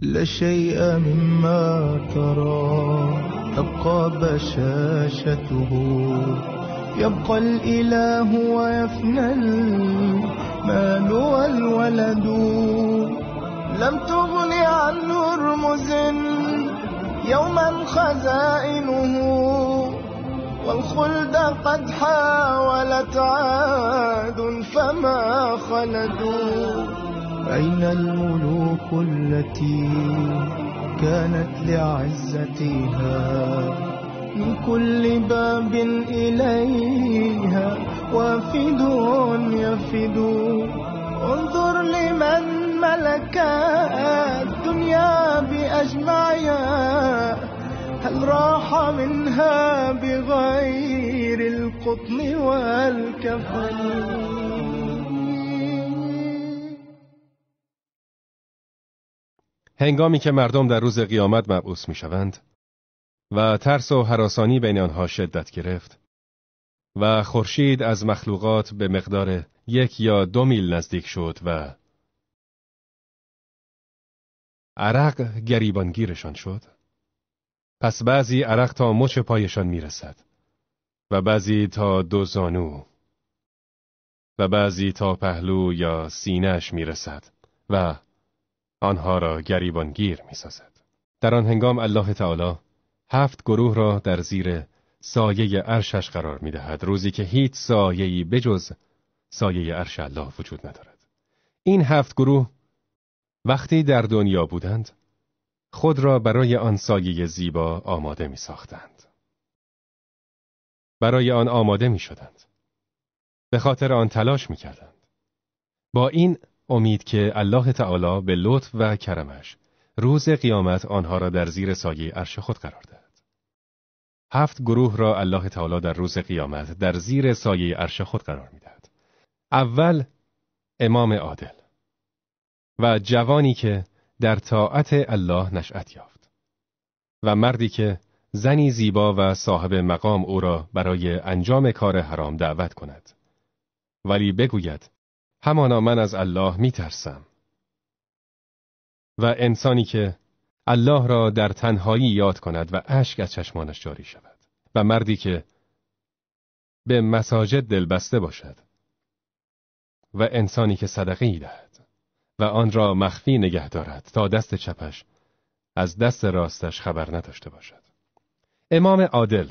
لا شيء مما ترى تبقى بشاشته، يبقى الإله ويفنى المال والولد. لم تغن عن هرمز يوما خزائنه، والخلد قد حاولت عاد فما خلدوا. أين الملوك التي كانت لعزتها من كل باب إليها وافد يفد؟ انظر لمن ملك الدنيا بأجمعها، هل راح منها بغير القطن والكفن؟ هنگامی که مردم در روز قیامت مبعوث می‌شوند و ترس و هراسانی بین آنها شدت گرفت و خورشید از مخلوقات به مقدار 1 یا 2 میل نزدیک شد و عرق گریبانگیرشان شد، پس بعضی عرق تا مچ پایشان میرسد و بعضی تا 2 زانو و بعضی تا پهلو یا سینه‌اش میرسد و آنها را گریبانگیر میسازد. در آن هنگام الله تعالی 7 گروه را در زیر سایه عرشش قرار میدهد، روزی که هیچ سایه‌ای بجز سایه عرش الله وجود ندارد. این 7 گروه وقتی در دنیا بودند، خود را برای آن سایه زیبا آماده می ساختند. برای آن آماده می شدند. به خاطر آن تلاش می کردند. با این امید که الله تعالی به لطف و کرمش روز قیامت آنها را در زیر سایه عرش خود قرار دهد. 7 گروه را الله تعالی در روز قیامت در زیر سایه عرش خود قرار می دهد. اول، امام عادل و جوانی که در طاعت الله نشأت یافت و مردی که زنی زیبا و صاحب مقام او را برای انجام کار حرام دعوت کند، ولی بگوید همانا من از الله میترسم. و انسانی که الله را در تنهایی یاد کند و اشک از چشمانش جاری شود. و مردی که به مساجد دلبسته باشد. و انسانی که صدقه ای دهد و آن را مخفی نگه دارد تا دست چپش از دست راستش خبر نداشته باشد. امام عادل،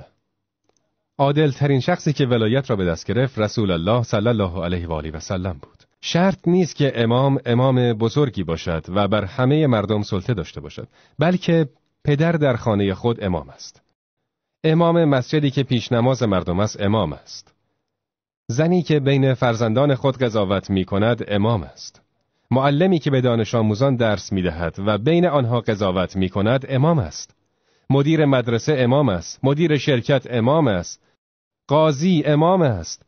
عادل ترین شخصی که ولایت را به دست گرفت رسول الله صلی الله علیه و آله و سلم بود. شرط نیست که امام امام بزرگی باشد و بر همه مردم سلطه داشته باشد، بلکه پدر در خانه خود امام است. امام مسجدی که پیش نماز مردم است امام است. زنی که بین فرزندان خود قضاوت می کند امام است. معلمی که به دانش آموزان درس می دهد و بین آنها قضاوت می کند امام است. مدیر مدرسه امام است. مدیر شرکت امام است. قاضی امام است.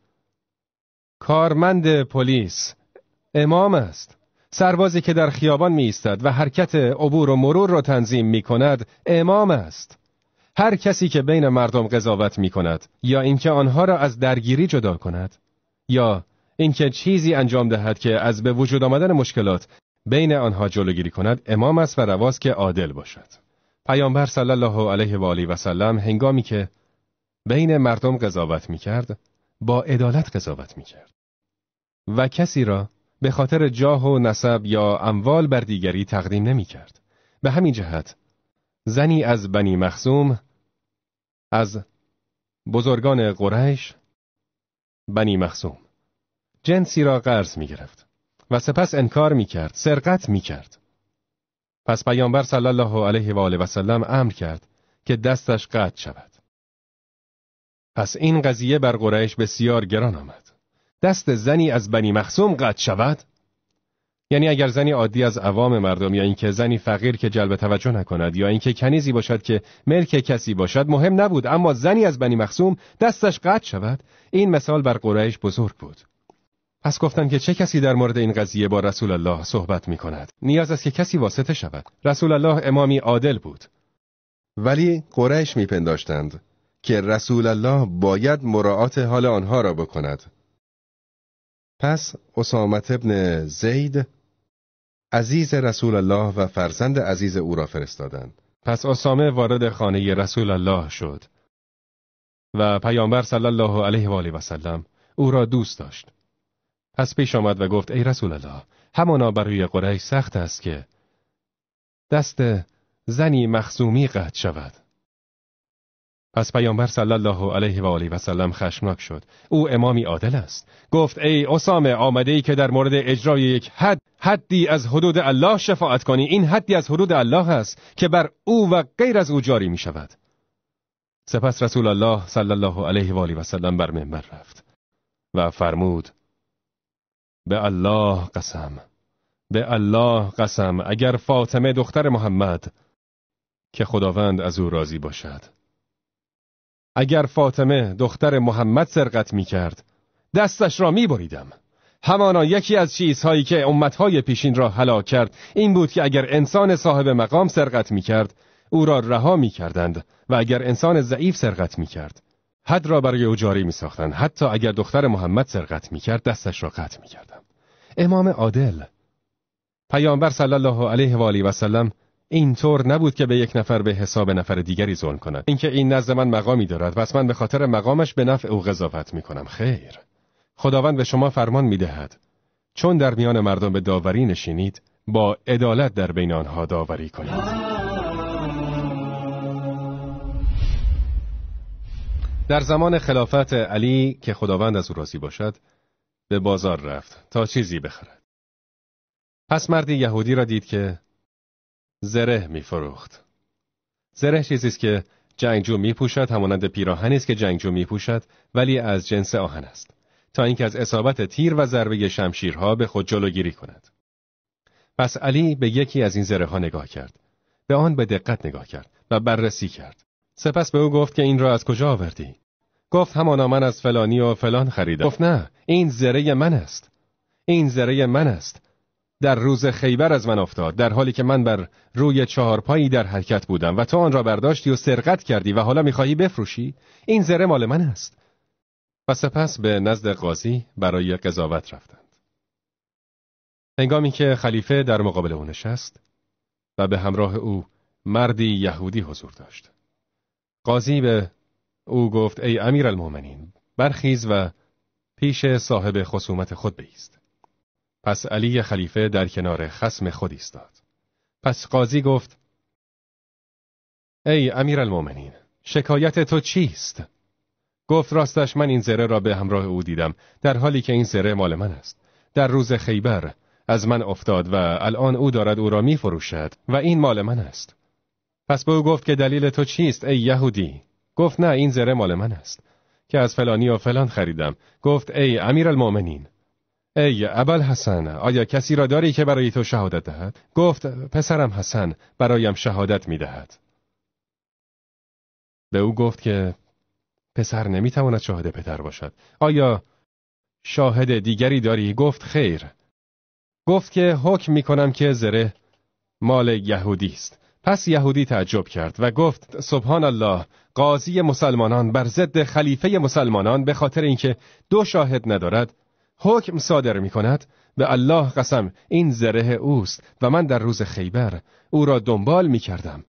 کارمند پلیس امام است. سربازی که در خیابان می ایستد و حرکت عبور و مرور را تنظیم می کند امام است. هر کسی که بین مردم قضاوت می کند یا اینکه آنها را از درگیری جدا کند یا اینکه چیزی انجام دهد که از به وجود آمدن مشکلات بین آنها جلوگیری کند امام است و رواست که عادل باشد. پیامبر صلی الله علیه و آله و سلم هنگامی که بین مردم قضاوت می کرد با عدالت قضاوت می کرد و کسی را به خاطر جاه و نسب یا اموال بر دیگری تقدیم نمی کرد. به همین جهت زنی از بنی مخزوم، از بزرگان قریش، بنی مخزوم، جنسی را قرض می گرفت و سپس انکار می کرد، سرقت می کرد. پس پیامبر صلی الله علیه و آله و سلم امر کرد که دستش قطع شود. پس این قضیه بر قریش بسیار گران آمد. دست زنی از بنی مخزوم قطع شود؟ یعنی اگر زنی عادی از عوام مردم یا اینکه زنی فقیر که جلب توجه نکند یا اینکه کنیزی باشد که ملک کسی باشد مهم نبود، اما زنی از بنی مخزوم دستش قطع شود، این مثال بر قریش بزرگ بود. پس گفتند که چه کسی در مورد این قضیه با رسول الله صحبت می کند؟ نیاز است که کسی واسطه شود. رسول الله امامی عادل بود، ولی قریش می پنداشتند که رسول الله باید مراعات حال آنها را بکند. پس اسامه ابن زید عزیز رسول الله و فرزند عزیز او را فرستادند. پس اسامه وارد خانه رسول الله شد و پیامبر صلی الله علیه و آله و سلم او را دوست داشت. پس پیش آمد و گفت ای رسول الله، همانا برای قریش سخت است که دست زنی مخزومی قطع شود. پس پیامبر صلی الله علیه و آله و سلم خشمناک شد. او امامی عادل است. گفت ای اسامه، آمده ای که در مورد اجرای یک حدی از حدود الله شفاعت کنی. این حدی از حدود الله است که بر او و غیر از او جاری می شود. سپس رسول الله صلی الله علیه و آله و سلم بر منبر رفت و فرمود به الله قسم، به الله قسم، اگر فاطمه دختر محمد که خداوند از او راضی باشد، اگر فاطمه دختر محمد سرقت می کرد، دستش را می بریدم. همانا یکی از چیزهایی که امتهای پیشین را هلاک کرد این بود که اگر انسان صاحب مقام سرقت می کرد، او را رها می کردند و اگر انسان ضعیف سرقت می کرد، حد را برای او جاری می ساختند. حتی اگر دختر محمد سرقت می کرد، دستش را قطع می کردم. امام عادل، پیامبر صلی الله علیه و آله و سلم اینطور نبود که به یک نفر به حساب نفر دیگری ظلم کند. اینکه این نزد من مقامی دارد، پس من به خاطر مقامش به نفع او قضاوت میکنم. خیر، خداوند به شما فرمان میدهد چون در میان مردم به داوری نشینید، با عدالت در بین آنها داوری کنید. در زمان خلافت علی که خداوند از او راضی باشد، به بازار رفت تا چیزی بخرد. پس مردی یهودی را دید که زره می فروخت. زره چیزی است که جنگجو می پوشد، همانند پیراهنی است که جنگجو می پوشد، ولی از جنس آهن است، تا اینکه از اصابت تیر و ضربه شمشیرها به خود جلوگیری کند. پس علی به یکی از این زره ها نگاه کرد، به آن به دقت نگاه کرد و بررسی کرد. سپس به او گفت که این را از کجا آوردی؟ گفت همانا من از فلانی و فلان خریدم. گفت نه، این زره من است. این زره من است. در روز خیبر از من افتاد، در حالی که من بر روی چهارپایی در حرکت بودم و تو آن را برداشتی و سرقت کردی و حالا می‌خواهی بفروشی؟ این زره مال من است. و سپس به نزد قاضی برای قضاوت رفتند. هنگامی که خلیفه در مقابل او نشست و به همراه او مردی یهودی حضور داشت، قاضی به او گفت ای امیرالمومنین، برخیز و پیش صاحب خصومت خود بایست. پس علی خلیفه در کنار خصم خود ایستاد. پس قاضی گفت ای امیرالمومنین، شکایت تو چیست؟ گفت راستش من این زره را به همراه او دیدم، در حالی که این زره مال من است. در روز خیبر از من افتاد و الان او دارد او را می فروشد و این مال من است. پس به او گفت که دلیل تو چیست ای یهودی؟ گفت نه، این زره مال من است که از فلانی و فلان خریدم. گفت ای امیرالمومنین، ای ابوالحسن، آیا کسی را داری که برای تو شهادت دهد؟ گفت پسرم حسن برایم شهادت می دهد. به او گفت که پسر نمیتواند شاهد پدر باشد. آیا شاهد دیگری داری؟ گفت خیر. گفت که حکم می کنم که زره مال یهودی است. پس یهودی تعجب کرد و گفت سبحان الله، قاضی مسلمانان بر ضد خلیفه مسلمانان به خاطر اینکه دو شاهد ندارد حکم صادر می کند. به الله قسم، این زره اوست و من در روز خیبر او را دنبال می کردم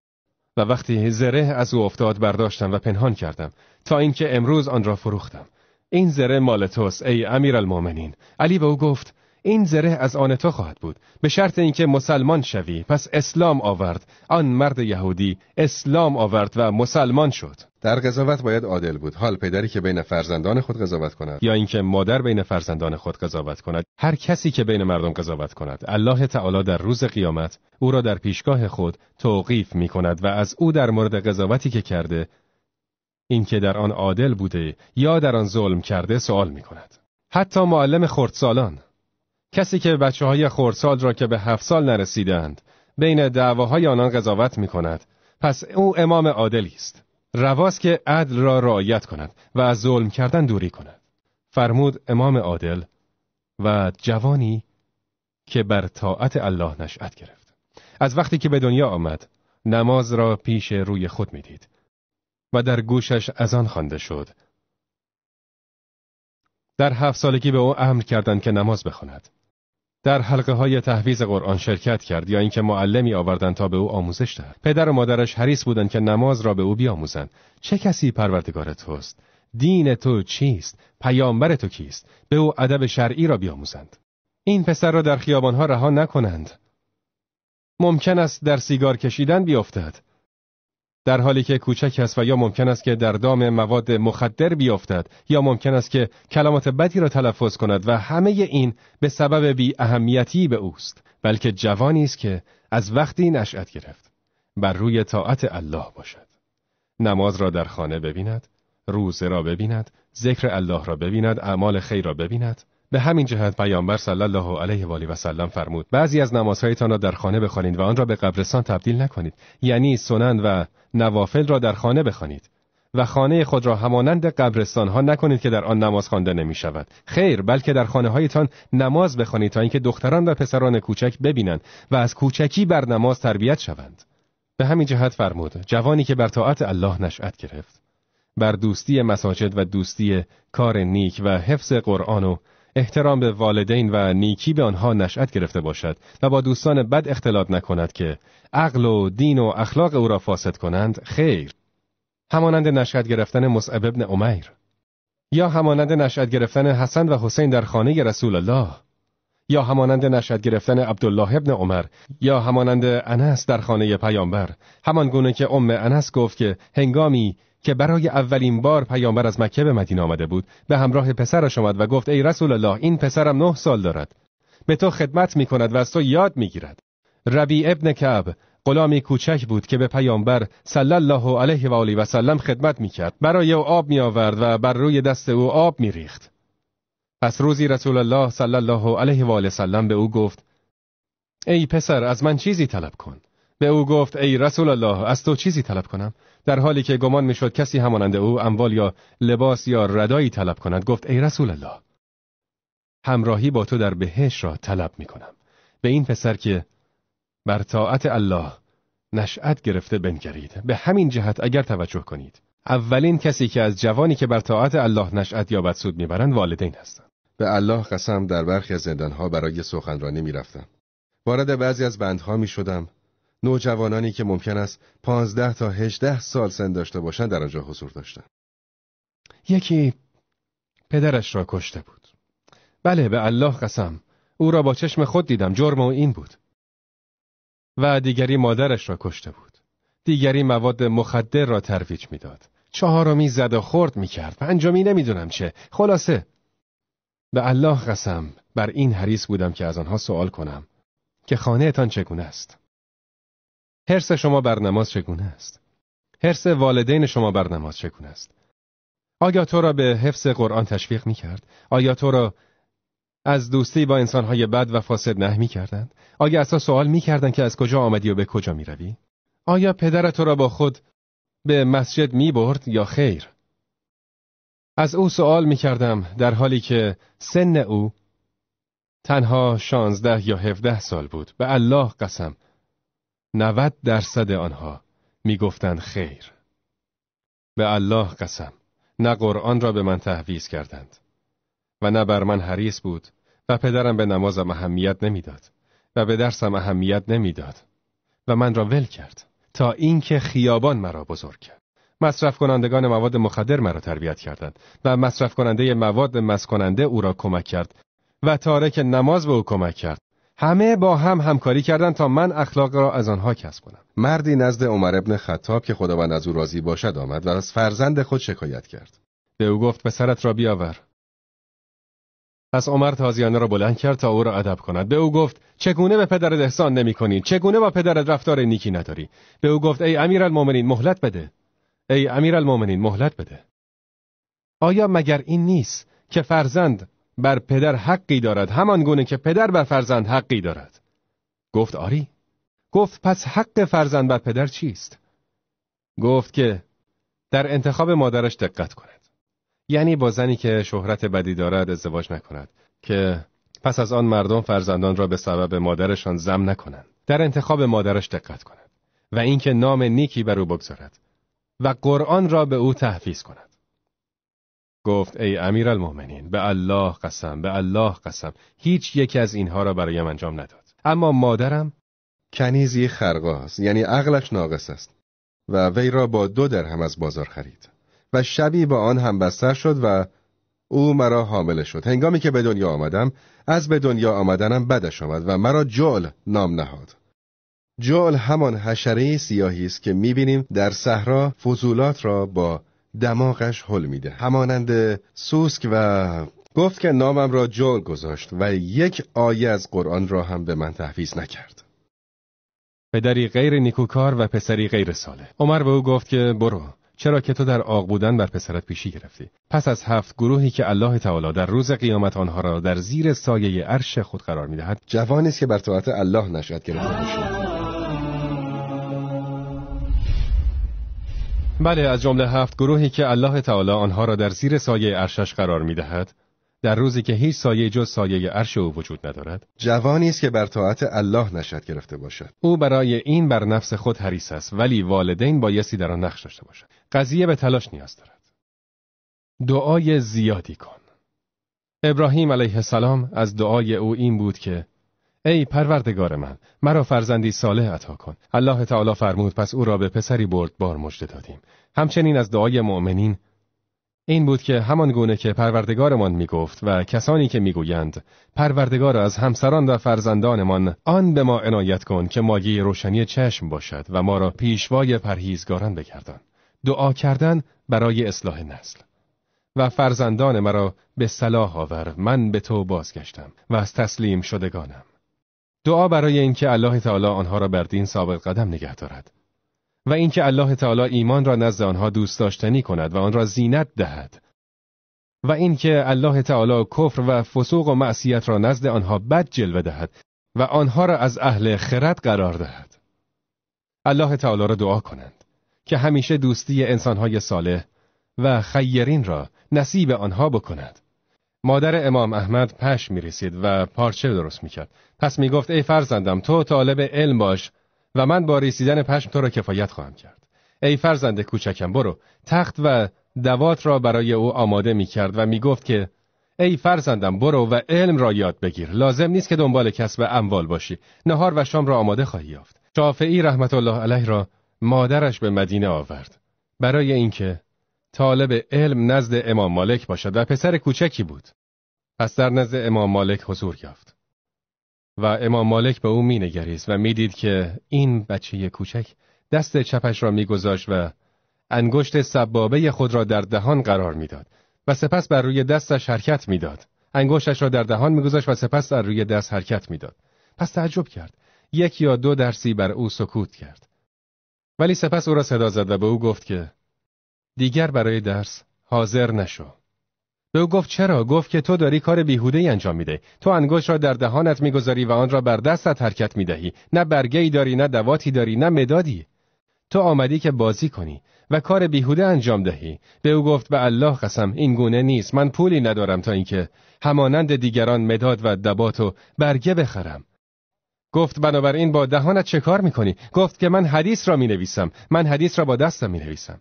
و وقتی زره از او افتاد برداشتم و پنهان کردم تا اینکه امروز آن را فروختم. این زره مال توست ای امیرالمومنین. علی به او گفت این زره از آن تو خواهد بود به شرط اینکه مسلمان شوی. پس اسلام آورد. آن مرد یهودی اسلام آورد و مسلمان شد. در قضاوت باید عادل بود. حال پدری که بین فرزندان خود قضاوت کند یا اینکه مادر بین فرزندان خود قضاوت کند، هر کسی که بین مردم قضاوت کند، الله تعالی در روز قیامت او را در پیشگاه خود توقیف می کند و از او در مورد قضاوتی که کرده، اینکه در آن عادل بوده یا در آن ظلم کرده، سوال می کند. حتی معلم خردسالان، کسی که بچه های خردسال را که به 7 سال نرسیدند بین دعواهای آنان قضاوت می کند، پس او امام عادلی است. رواست که عدل را رعایت کند و از ظلم کردن دوری کند. فرمود امام عادل و جوانی که بر طاعت الله نشأت گرفت. از وقتی که به دنیا آمد نماز را پیش روی خود می دید و در گوشش اذان خوانده شد. در 7 سالگی به او امر کردند که نماز بخواند. در حلقه های تحفیظ قرآن شرکت کرد یا اینکه معلمی آوردند تا به او آموزش دهد. پدر و مادرش حریص بودند که نماز را به او بیاموزند. چه کسی پروردگار توست؟ دین تو چیست؟ پیامبر تو کیست؟ به او ادب شرعی را بیاموزند. این پسر را در خیابانها رها نکنند. ممکن است در سیگار کشیدن بیفتد، در حالی که کوچک است، و یا ممکن است که در دام مواد مخدر بیفتد، یا ممکن است که کلمات بدی را تلفظ کند و همه این به سبب بی اهمیتی به اوست، بلکه جوانی است که از وقتی نشأت گرفت بر روی طاعت الله باشد. نماز را در خانه ببیند، روزه را ببیند، ذکر الله را ببیند، اعمال خیر را ببیند. به همین جهت پیامبر صلی الله علیه و آله و سلم فرمود: بعضی از نمازهایتان را در خانه بخوانید و آن را به قبرستان تبدیل نکنید. یعنی سنن و نوافل را در خانه بخوانید و خانه خود را همانند قبرستان ها نکنید که در آن نماز خوانده نمی شود. خیر، بلکه در خانه هایتان نماز بخوانید تا اینکه دختران و پسران کوچک ببینند و از کوچکی بر نماز تربیت شوند. به همین جهت فرمود: جوانی که بر طاعت الله نشأت گرفت، بر دوستی مساجد و دوستی کار نیک و حفظ قرآن و احترام به والدین و نیکی به آنها نشأت گرفته باشد و با دوستان بد اختلاط نکند که عقل و دین و اخلاق او را فاسد کنند، خیر. همانند نشأت گرفتن مصعب ابن عمیر، یا همانند نشأت گرفتن حسن و حسین در خانه رسول الله، یا همانند نشأت گرفتن عبدالله ابن عمر، یا همانند انس در خانه پیامبر. همان گونه که ام انس گفت که هنگامی که برای اولین بار پیامبر از مکه به مدینه آمده بود، به همراه پسرش آمد و گفت: ای رسول الله، این پسرم 9 سال دارد، به تو خدمت می کند و از تو یاد می گیرد. ربیع ابن کعب غلامی کوچک بود که به پیامبر صلی الله علیه و آله و سلم خدمت می کرد. برای او آب می آورد و بر روی دست او آب می ریخت. پس روزی رسول الله صلی الله علیه و آله سلم به او گفت: ای پسر، از من چیزی طلب کن. به او گفت: ای رسول الله، از تو چیزی طلب کنم؟ در حالی که گمان میشد کسی همانند او اموال یا لباس یا ردایی طلب کند، گفت: ای رسول الله، همراهی با تو در بهشت را طلب میکنم. به این پسر که بر طاعت الله نشأت گرفته بنگرید. به همین جهت اگر توجه کنید، اولین کسی که از جوانی که بر طاعت الله نشأت یابد سود میبرند والدین هستند. به الله قسم، در برخی از زندانها برای سخنرانی میرفتم. وارد بعضی از بندها میشدم. نوجوانانی که ممکن است 15 تا 18 سال سن داشته باشند در آنجا حضور داشتند. یکی پدرش را کشته بود. بله، به الله قسم، او را با چشم خود دیدم، جرم او این بود. و دیگری مادرش را کشته بود. دیگری مواد مخدر را ترویج میداد. چهارمی زد و خورد میکرد. پنجمی نمیدونم چه. خلاصه به الله قسم، بر این حریص بودم که از آنها سوال کنم که خانه‌تان چگونه است؟ حرص شما بر نماز چگونه است؟ حرص والدین شما بر نماز چگونه است؟ آیا تو را به حفظ قرآن تشویق می‌کرد؟ آیا تو را از دوستی با انسان‌های بد و فاسد نهی می‌کردند؟ آیا از تو سوال می‌کردند که از کجا آمدی و به کجا می‌روی؟ آیا پدر تو را با خود به مسجد می‌برد یا خیر؟ از او سوال می‌کردم در حالی که سن او تنها 16 یا 17 سال بود. به الله قسم، 90% آنها میگفتند خیر. به الله قسم، نه قرآن را به من تحویز کردند و نه بر من حریص بود و پدرم به نمازم اهمیت نمیداد و به درسم اهمیت نمیداد و من را ول کرد تا اینکه خیابان مرا بزرگ کرد. مصرف کنندگان مواد مخدر مرا تربیت کردند و مصرف کننده مواد مسکننده او را کمک کرد و تارک نماز به او کمک کرد. همه با هم همکاری کردند تا من اخلاق را از آنها کسب کنم. مردی نزد عمر ابن خطاب که خداوند از او راضی باشد آمد و از فرزند خود شکایت کرد. به او گفت: پسرت را بیاور. پس عمر تازیانه را بلند کرد تا او را ادب کند. به او گفت: چگونه به پدرت احسان نمی‌کنی؟ چگونه با پدرت رفتار نیکی نداری؟ به او گفت: ای امیرالمومنین مهلت بده. ای امیرالمومنین مهلت بده. آیا مگر این نیست که فرزند بر پدر حقی دارد همان گونه که پدر بر فرزند حقی دارد؟ گفت: آری. گفت: پس حق فرزند بر پدر چیست؟ گفت که در انتخاب مادرش دقت کند. یعنی با زنی که شهرت بدی دارد ازدواج نکند که پس از آن مردم فرزندان را به سبب مادرشان ذم نکنند. در انتخاب مادرش دقت کند و اینکه نام نیکی بر او بگذارد و قرآن را به او تحفیز کند. گفت ای امیرالمؤمنین، به الله قسم، به الله قسم، هیچ یکی از اینها را برایم انجام نداد. اما مادرم کنیزی خرقاست، یعنی عقلش ناقص است، و وی را با 2 درهم از بازار خرید و شبی با آن همبستر شد و او مرا حامله شد. هنگامی که به دنیا آمدم، از به دنیا آمدنم بدش آمد و مرا جعل نام نهاد. جعل همان حشره سیاهی است که می‌بینیم در صحرا فضولات را با دماغش هل میده، همانند سوسک. و گفت که نامم را جعل گذاشت و یک آیه از قرآن را هم به من تحفیز نکرد. پدری غیر نیکوکار و پسری غیر صالح. عمر به او گفت که برو، چرا که تو در عاق بودن بر پسرت پیشی گرفتی. پس از 7 گروهی که الله تعالی در روز قیامت آنها را در زیر سایه عرش خود قرار می‌دهد، جوانی است که بر طاعت الله نشأت گرفته باشد. بله، از جمله 7 گروهی که الله تعالی آنها را در زیر سایه عرشش قرار می‌دهد، در روزی که هیچ سایه جز سایه عرش او وجود ندارد، جوانی است که بر طاعت الله نشأت گرفته باشد. او برای این بر نفس خود حریص است، ولی والدین بایستی در آن نقش داشته باشند. قضیه به تلاش نیاز دارد. دعای زیادی کن. ابراهیم علیه السلام از دعای او این بود که ای پروردگار من، مرا فرزندی صالح عطا کن. الله تعالی فرمود پس او را به پسری بردبار مژده دادیم. همچنین از دعای مؤمنین این بود که همان گونه که پروردگارمان میگفت و کسانی که میگویند پروردگار از همسران و فرزندانمان آن به ما عنایت کن که مایه روشنی چشم باشد و ما را پیشوای پرهیزگاران بگردان. دعا کردن برای اصلاح نسل. و فرزندان مرا به صلاح آور، من به تو بازگشتم و از تسلیم شدگانم. دعا برای اینکه الله تعالی آنها را بر دین ثابت قدم نگه دارد و اینکه الله تعالی ایمان را نزد آنها دوست داشتنی کند و آن را زینت دهد و اینکه الله تعالی کفر و فسوق و معصیت را نزد آنها بد جلوه دهد و آنها را از اهل خرد قرار دهد. الله تعالی را دعا کنند که همیشه دوستی انسانهای صالح و خیرین را نصیب آنها بکند. مادر امام احمد پشم می‌رسید و پارچه درست می‌کرد. پس می‌گفت ای فرزندم، تو طالب علم باش و من با ریسیدن پشم تو را کفایت خواهم کرد. ای فرزند کوچکم، برو. تخت و دوات را برای او آماده می‌کرد و می‌گفت که ای فرزندم، برو و علم را یاد بگیر. لازم نیست که دنبال کسب اموال باشی. نهار و شام را آماده خواهی یافت. شافعی رحمت الله علیه را مادرش به مدینه آورد برای اینکه طالب علم نزد امام مالک باشد و پسر کوچکی بود. پس در نزد امام مالک حضور یافت و امام مالک به او مینگریست و میدید که این بچه کوچک دست چپش را میگذاشت و انگشت سبابه خود را در دهان قرار میداد و سپس بر روی دستش حرکت میداد. انگشتش را در دهان میگذاشت و سپس در روی دست حرکت میداد. پس تعجب کرد. 1 یا 2 درسی بر او سکوت کرد. ولی سپس او را صدا زد و به او گفت که دیگر برای درس حاضر نشو. به او گفت چرا؟ گفت که تو داری کار بیهوده‌ای انجام میده. تو انگشت را در دهانت میگذاری و آن را بر دستت حرکت میدهی. نه برگه‌ای داری، نه دواتی داری، نه مدادی. تو آمدی که بازی کنی و کار بیهوده انجام دهی. به او گفت به الله قسم، این گونه نیست. من پولی ندارم تا اینکه همانند دیگران مداد و دوات و برگه بخرم. گفت بنابراین با دهانت چه کار میکنی؟ گفت که من حدیث را مینویسم. من حدیث را با دستم مینویسم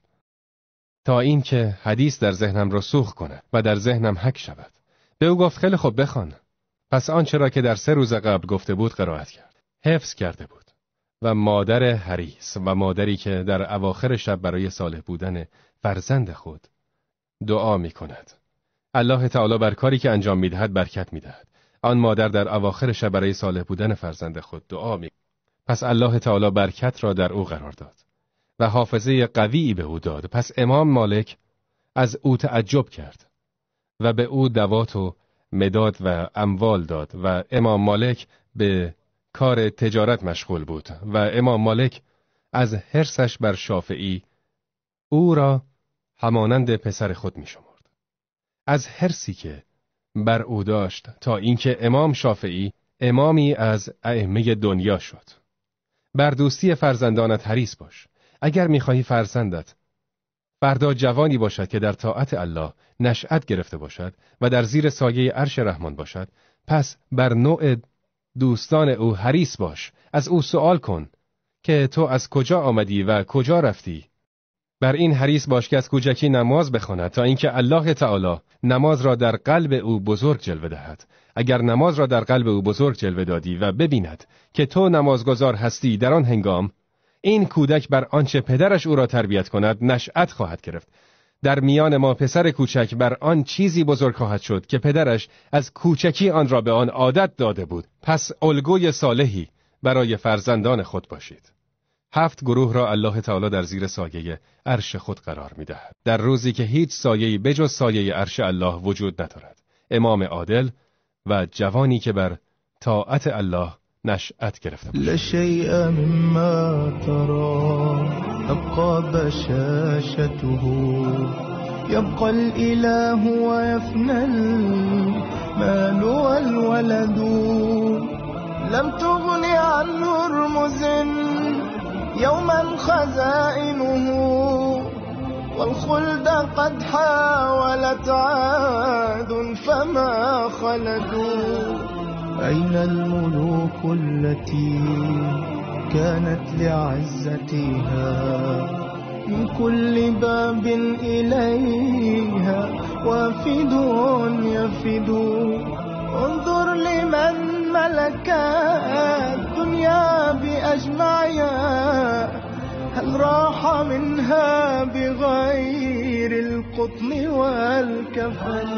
تا اینکه حدیث در ذهنم رسوخ کند و در ذهنم حک شود. به او گفت خیلی خوب، بخوان. پس آنچه را که در 3 روز قبل گفته بود قرائت کرد. حفظ کرده بود. و مادر حریص و مادری که در اواخر شب برای صالح بودن فرزند خود دعا می کند. الله تعالی بر کاری که انجام می دهد برکت می دهد. آن مادر در اواخر شب برای صالح بودن فرزند خود دعا می. پس الله تعالی برکت را در او قرار داد و حافظه قویی به او داد. پس امام مالک از او تعجب کرد و به او دوات و مداد و اموال داد و امام مالک به کار تجارت مشغول بود و امام مالک از حرصش بر شافعی او را همانند پسر خود می شمرد. از حرصی که بر او داشت تا اینکه امام شافعی امامی از ائمه دنیا شد. بر دوستی فرزندانت حریص باش. اگر می‌خواهی فرزندت فردا جوانی باشد که در طاعت الله نشأت گرفته باشد و در زیر سایه عرش رحمان باشد، پس بر نوع دوستان او حریص باش. از او سوال کن که تو از کجا آمدی و کجا رفتی. بر این حریص باش که از کوچکی نماز بخواند تا اینکه الله تعالی نماز را در قلب او بزرگ جلوه دهد. اگر نماز را در قلب او بزرگ جلوه دادی و ببیند که تو نمازگزار هستی، در آن هنگام این کودک بر آنچه پدرش او را تربیت کند نشأت خواهد گرفت. در میان ما پسر کوچک بر آن چیزی بزرگ خواهد شد که پدرش از کوچکی آن را به آن عادت داده بود. پس الگوی صالحی برای فرزندان خود باشید. 7 گروه را الله تعالی در زیر سایه عرش خود قرار می‌دهد، در روزی که هیچ سایه‌ای بجز سایه عرش الله وجود ندارد. امام عادل و جوانی که بر طاعت الله نشأت گرفته باشد. لشیء مما ترى تبقى بشاشته يبقى الاله ويفنى المال والولد لم تغن عن هرمز يوما خزائنه والخلد قد حاولت عاد فما خلدوا. أين الملوك التي كانت لعزتها من كل باب إليها وافد يفد. انظر لمن ملك الدنيا بأجمعها هل راح منها بغير القطن والكفن.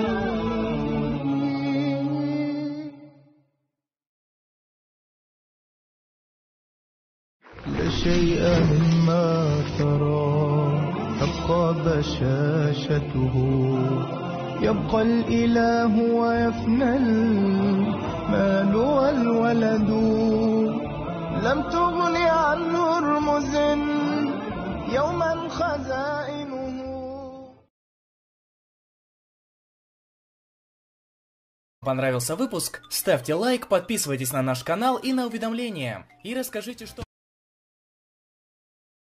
لا شيء مما ترى تبقى بشاشته يبقى الإله ويفنى المال والولد لم تغن عن هرمز يوما خزائنه. Понравился выпуск? Ставьте лайк, подписывайтесь на наш канал и на уведомления. И расскажите, что...